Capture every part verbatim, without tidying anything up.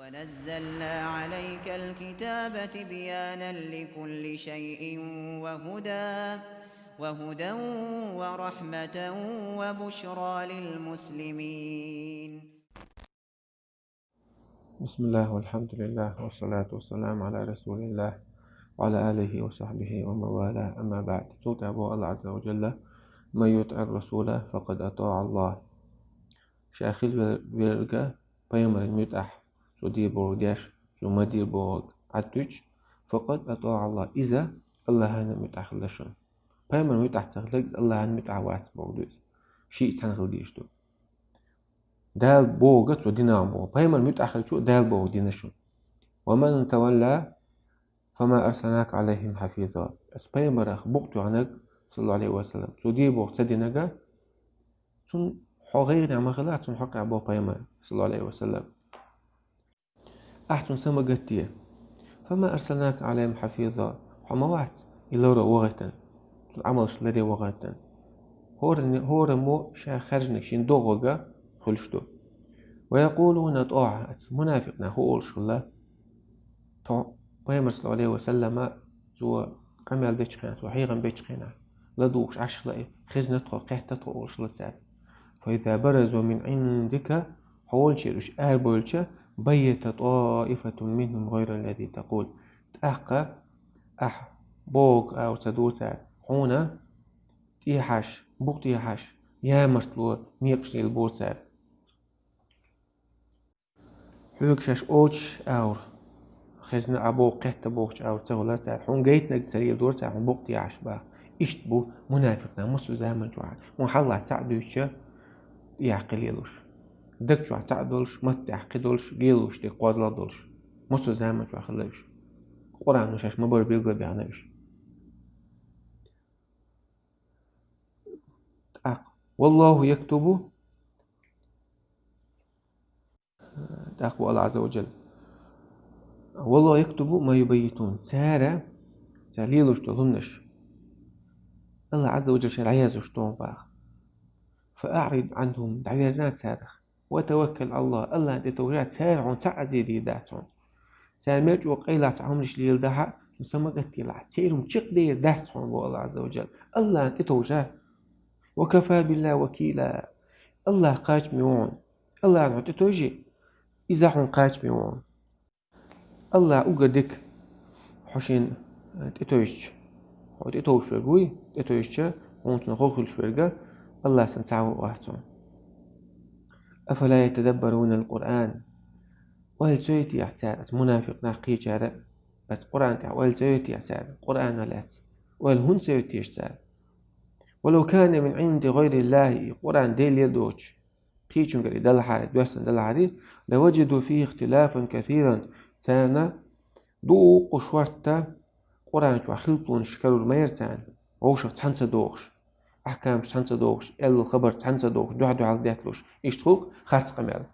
ونزلنا عليك الكتاب تبيانا لكل شيء وهدى وهدى ورحمة وبشرى للمسلمين. بسم الله والحمد لله والصلاة والسلام على رسول الله وعلى آله وصحبه ومن والاه، أما بعد. Цул тӀехьа боху Аллах Азза ва Джалла: «من يطع الرسول فقد أطاع الله». Ша хила вер-, верг пайхамаран муьтӀахь, цо дийр бохург деш, цо ма дийр бохург Ӏаддуьтуш, «فقد أطاع الله», иза Аллахьан муьтӀахь хилла шуна. Пайхамаран муьтӀахь ца хиларг, иза Аллахьан муьтӀахь вац бохург ду иза. Шиъ цхьаьна хила дезаш ду. Дала бохург цо дина боху. Пайхамаран муьтӀахь хилчо Дала бохург дина шуна. «ومن تولى فما أرسلناك عليهم حفيظا». Ас пайхамарах букъ тоьхнарг, саллаллаху Ӏалайхи ва саллам, цо дийр бохург ца динарг, цунна хьо гӀайгӀане ма хилахь, цунна хьокъехь боху пайхамар, саллаллаху Ӏалайхи ва саллам. Ахь цунна са ма гатде. «فما أرسلناك عليهم حفيظا». Хьо ма вац и лоро вахийтина, цуьнан Ӏамалш ларе вахийтина. ХӀора-, хӀораммо ша хаьржинарг шена догӀург хуьлуш ду. «ويقولون طاعة». Ас мунафикъ нах хӀун олуш хилла? Тхо пайхамар, саллаллаху Ӏалайхи ва саллама, цо къамел дечу хенахь, цо хьехам бечу хенахь, ладугӀуш Ӏаш хилла и, хезна тхо, кхетта тхо олуш хилла цара. «فإذا برزوا من عندك», хьо волчуьра уьш арабевлча, «بيت طائفة منهم غير الذي تقول». ТӀаккха ахь бохург ала ца дора цара, хьуна тӀехьаш, букъ тӀехьаш, ямартло некъаш лелабора цара. Хьоьга шаьш олуш агӀор, хезна Ӏа боху, кхетта бохучу агӀор ца хуьлура цара. Хьуна гайтинарг ца леладора цара, хьуна букъ тӀехьаш боху. Иштта бу мунафикъ нах массо а заман чохь. Хьуна хьалха цхьаъ дуьйцуча, тӀехь кхин лелош. Даг чохь цхьаъ долуш, матта тӀехь кхин долуш, лелош дерг кхозлагӀа долуш. Массо а заман чохь хилла уьш. Къуръано шаьш ма-барра билгалбаьхна уьш. ТӀаккха: «والله يكتب». ТӀаккха боху Аллах Азза ва Джалла: «والله يكتب ما يبيتون». Цара, цара лелош долу хӀуманаш Аллах Азза ва Джалла шен дӀаязъеш ду боху. «فأعرض عنهم», дӀаверза царах. «وتوكل على الله», Аллахьна тӀе товжа, цара хьуна цхьаъ а зе дийр дац хьуна. Цара мел чӀогӀа къайлаха цхьа хӀуманаш леладахь а, хьуна са ма гатделахь, церан хӀума чекхдер дац хьуна, боху Аллах Азза ва Джалла. Аллахьна тӀе товжа. «وكفى بالله وكيلا». Аллах кхачаме ву хьуна. Аллахьна хьо тӀетовжий, иза хьуна кхачаме ву хьуна. Аллах уггар дика хьо шена тӀетовжча, хьо тӀетовжуш верг вуй, тӀетовжча, хьуна цунах хӀокхуьлуш верг, Аллах санна цхьа а вац хьуна. «أفلا يتدبرون القرآن». Ойла ца йо техьа цара, аса мунафикъ нах кхечара, аса Къуръан тӀехь ойла ца йо техьа цара, Къуръанах лаьцна ойла хӀунда ца йо теша цара? «ولو كان من عند غير الله», и Къуръан Делера доцуш кхечуьнгара и далахьара, доьссина далахьара, «لوجدوا فيه اختلافا كثيرا», царна дуккха шортта Къуръан чохь хилпалонаш карор ма яра царна, вовшах цхьаьна ца догӀуш, ахькамаш цхьаьна ца догӀуш, аьлла хабар цхьаьна ца догӀуш, дуьхь-дуьхьал детталуш, иштта хуьлу харц къамел.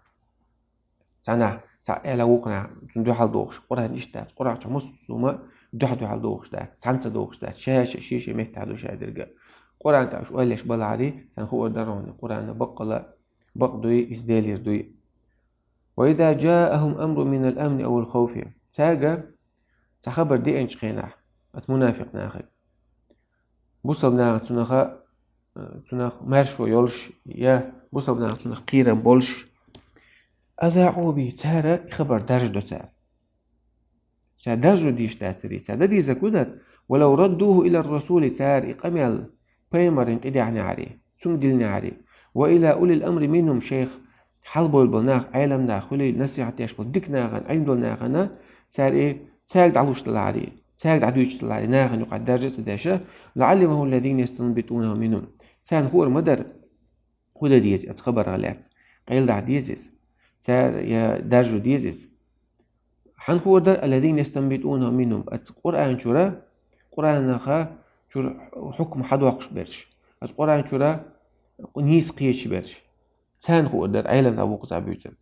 Цхьанхьа цхьа аьлла вукхунах цунна дуьхьал догӀуш, Къуръан иштта дац, Къуръан чохь массо а хӀума дуьхь-дуьхьал догӀуш дац, цхьаьна ца догӀуш дац, ша-ша, шен-шен меттехь ду ша дерг. Къуръан тӀехь уьш ойла еш балахьара, царна хуур дара хьуна, Къуръан баккъала бакъ дуй, иза Делера дуй. «وإذا جاءهم أمر من الأمن أو الخوف». Цаьрга цхьа хабар деанчу хенахь, оцу мунафикъ нахе, бусалба наха цунах, цунах маьршо йолуш, я бусалба наха цунах кхерам болуш, «أذاعوا به», цара и хабар даржадо цара. Ша даржо дийш дацаре, ша дан дезарг хӀун дара? «ولو ردوه إلى الرسول», цара и къамел пайхамарна тӀедехьнехьаре, цунна диллинехьаре, «وإلى أولي الأمر منهم», шайх хьалабевлла болу нах, Ӏелам нах хуьлий, насихьат деш болу дика нахана, Ӏилма долу нахана, цара и цаьрга дӀалуш далахьаре, цаьрга дӀадуьйцуш далахьаре, нахана юкъахь даржа а ца деш, «لعلمه الذين يستنبطونه منهم». Царна хуур ма дара, хӀун дан деза оцу хабарах лаьцна, къайладахьа деза иза, цара я даржо деза иза. Хьан хуур дара «الذين يستنبطونه منهم», оцу Къуръан чуьра, Къуръанаха чуьра хьукма хьадоккхуш берш, оцу Къуръан чуьра нийса кхеташ берш. Царна хуур дара, Ӏелам нах вукхузахь буьйцург.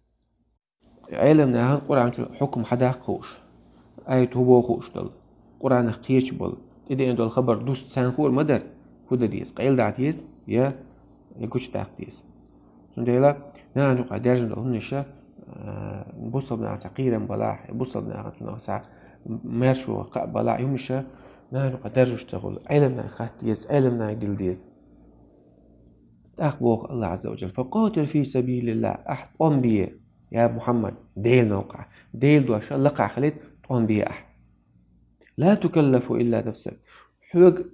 Ӏелам нахана Къуръан чуьра хьукма хьадаккха хууш, аят хӀун боху хууш долу, Къуръанах кхеташ болу, тӀедеана долу хабар дуста царна хуур ма дара, хӀун дан деза, къайладахьа деза я, я гучудаккха деза. Цундела нахана юкъахь даьржина долу хӀуманаш а, бусалба нахаца кхерам балахь, бусалба нахаца цунах ца маьршо кхаъ балахь, юмша нахана юкъа даржаш ца хула, Ӏеламнахага хатта деза, Ӏеламнахага дилла деза. ТӀаккха боху Аллах Азза ва Джалла: «فقاتل في سبيل الله», ахь тӀом бе, я Мухьаммад, Делан новкъахь. Делан дош лакхахь хилийта тӀом бе ахь. «لا تكلف إلا نفسك». Хьоьга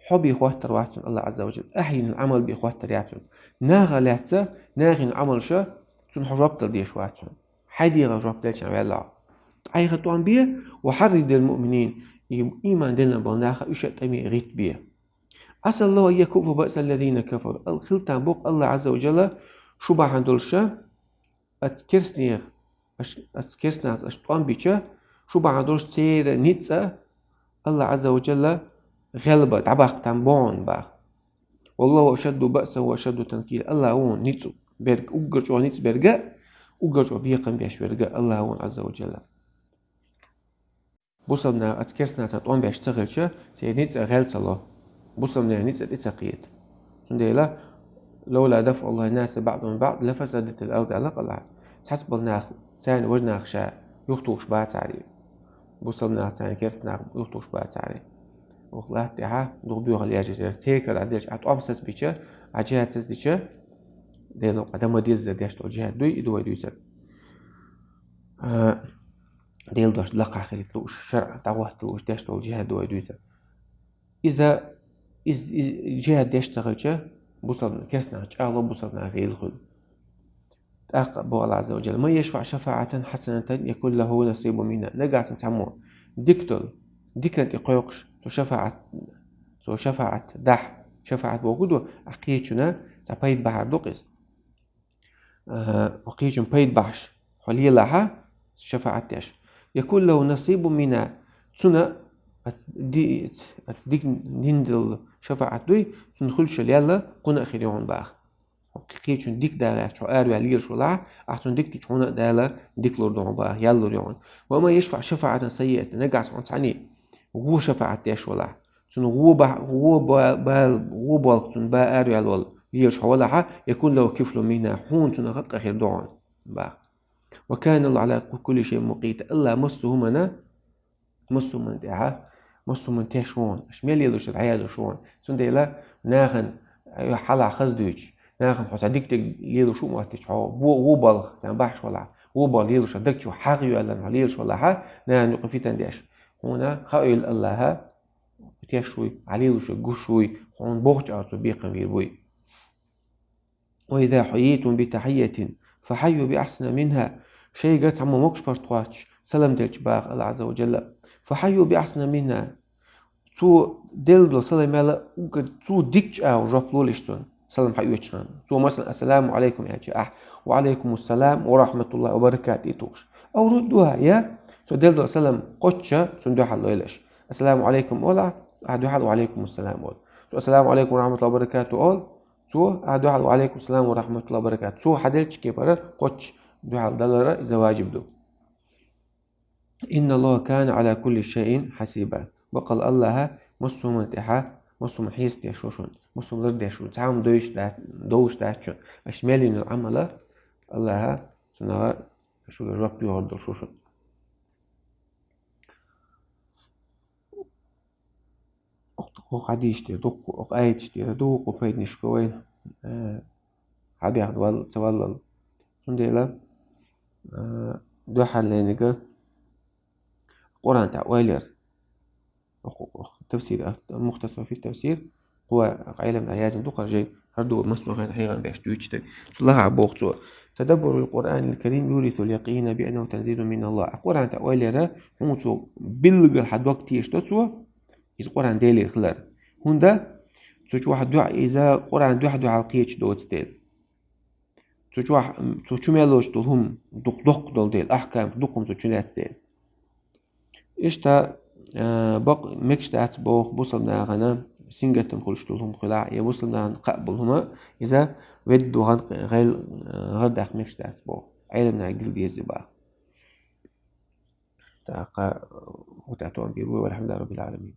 хьо бе хоттар вац цунна Аллах Азза ва Джалла, ахь йина Ӏамал бе хоттар яц цунна. Нахах лаьцна, нахана Ӏамалша цунна хьо жоп дала дезаш вац хьуна. Хьайн дегӀан жоп делча ваьлла хьо. Ткъа хьайх тӀом бе, «وحرض المؤمنين», и иман диллина болу нах уьш а тӀаме гӀиттабе. «عسى الله أن يكف بأس الذين كفروا». Ал-, хила там боху Аллах Азза ва Джалла, шу бахьана долуш ша, аца керстанех, аш-, аца керстанаца аша тӀом бича, шу бахьана долуш церан ницкъа Аллах Азза ва Джалла гӀелба дӀабаккха там бохьун баха. «والله أشد بأسا وأشد تنكيلا». Аллах ву ницкъ берг, уггар чӀогӀа ницкъ берг а, уггар чӀогӀа бекхам беш верг а Аллах ву Азза ва Джалла. Бусалба нах аца керстанаца тӀом беш ца хилча, церан ницкъа гӀел ца ло. Бусалба нах ницкъа тӀе ца кхета. Цундела: «لولا دفع الله الناس بعضهم ببعض لفسدت الأرض», аьлла Аллах. Цхьацца болу нах, царна важа нах ша юхатухуш бацара. Бусалба нах царна керста нах юхатухуш бацара. Оха латта тӀехьа духа боьхал яжира. Церан кара деш, а тӀом сацбича, а джихад сацдича, Делан новкъа дан ма деззара деш долу джихад дуй, и ду вай дуьйцар. А, Делан дош лакхахь хилийта лууш, шарӀ дӀахӀотта лууш деш долу джихад ду вай дуьйцар. Иза, из, из, джихад деш ца хилча, бусалба, керста нах чӀагӀло, бусалба нах гӀийла хуьлу. ТӀаккха боху Аллах Азза ва Джалла: «من يشفع شفاعة حسنة يكن له نصيب منها». Нагахь санна цхьаммо дика долу, диканна тӀе кхойкхуш, цо шафаӀат, цо шафаӀат дахь, шафаӀат бохург ду, ахь кхечунна цхьа пайда бахьар ду-кх иза. Аха, кхечунна пайда бахьаш хьо лелахьа, шафаӀат деш. «يكن له نصيب منها». Цунна аца ди-, аца дика дина долу шафаӀат дуй, цунна хуьлуш лелла, кхунна а хир ю хьуна баха. Кхечунна дика дагӀаьчча хьо араваьлла лелаш валахь, ахь цунна дика дича хьуна а Дала дика лур ду хьуна баха, ял лур ю хьуна. «ومن يشفع شفاعة سيئة», нагахь санна хьуна цхьаьний вон шафаӀат деш валахь. Цунна вон ба-, вон ба-, ба-, вон болх цунна ба араваьлла волу лелаш хьо валахьа, «يكن له كفل منها», хьуна цунах а ткъа хир ду хьуна баха. «وكان الله على كل شيء مقيتا». Аллах массо а хӀуманна, массо а хӀуманна тӀехьа, массо а хӀуманна теш ву хьуна. Аша мел лелош дӀаязлуш ву хьуна. Цундела нахана, айо, хьалха хаза дуьйцуш, нахана хьо цхьа дика дерг лелош ву моттича, хьо вон, вон болх царна бахьаш валахь, вон болх лелош даг чу хьагӀ йоьллина хьо лелаш валахьа, нахана юкъа фитан деш. Хьуна хаийла Аллаха, теш вуй, Ӏа лелош вуй, гуш вуй, хьуна бохучу агӀор цо бекхам бийр буй. «وإذا حييتم بتحية فحيوا بأحسن منها». Шайга цхьаммо могуш-паргӀат хоттуш, салам делча баха Аллах Азза ва Джалла: «فحيوا بأحسن منها». Цо делла долу салам яла, уггар цо дикачу агӀор жоп лолаш цунна, салам хьаоьцучу хана. Цо, масалан, «Ассаламу Ӏалайкум» аьлча, ахь «Ва Ӏалайкумуссалам ва рахьматуллахӀи ва баракатухӀ» тохуш. Ав руддуха, я? Цо делла долу салам кхоччуш, цунна дуьхьал лойла аша. «Ассаламу Ӏалайкум» олахь, ахь дуьхьал «Ва Ӏалайкумуссалам» ола. Цо «Ассаламу Ӏалайкум ва рахьматуллахӀи ва баракатухӀ» ола, цо, ахь дуьхьал «Ва Ӏалайкумуссалам ва рахьматуллахӀи ва баракатухӀ». Цо хьаделлачу кепара кхоччуш дуьхьал далара иза важиб ду. «إن الله كان على كل شيء حسيبا». Баккъала Аллаха массо а хӀуманна тӀехьа, массо а хӀума хьесап деш ву шуна, массо а хӀума лардеш ву, цхьа хӀума довш дац, довш дац шуна. Аша мел йина Ӏамала Аллаха цунах шуьга жоп доьхур долуш ву шуна. Окху хьадисаш тӀера ду-кх, окху аяташ тӀера ду-кх пайданаш вай, э, хьабехна вал-, ца валлал. Цундела, э, дуьххьарлерниг Къуръан тӀехь ойла яр. Окху, окху тафсир, а, «Мухтасар фи тафсир», кхо Ӏеламнаха яздина ду-кх хӀара жай, хӀара ду массо а хенахь хьехам беш дуьйцуш дерг. Цул лахахь боху цо: «تدبر القرآن الكريم يورث اليقين بأنه تنزيل من الله». Къуръан тӀехь ойла яр, хьуна цо билггал хьан дог тешадо цо, иза Къуръан Делера хилар. ХӀунда? Цу чохь дуьхьа-, иза Къуръан дуьхьа-дуьхьал кхеташ доцу дела. Цу чохь, цу чу мел лоцуш долу хӀума дукха доккха долу дела, ахькамаш дукха хӀума цу чу лаьцна дела. Иштта, а, бакъ-, мегаш дац боху бусалба нахана сингаттам хуьлуш долу хӀума хилахь, я бусалба нахана кхаъ болу хӀума, иза ведда ду гӀан-, гӀел-, гӀар даккха мегаш дац боху. Ӏеламнаха гил деза баха. ТӀаккха, хӀу тӀе тоам бийр бу, валхьамдулиллахӀи раббил Ӏаламин.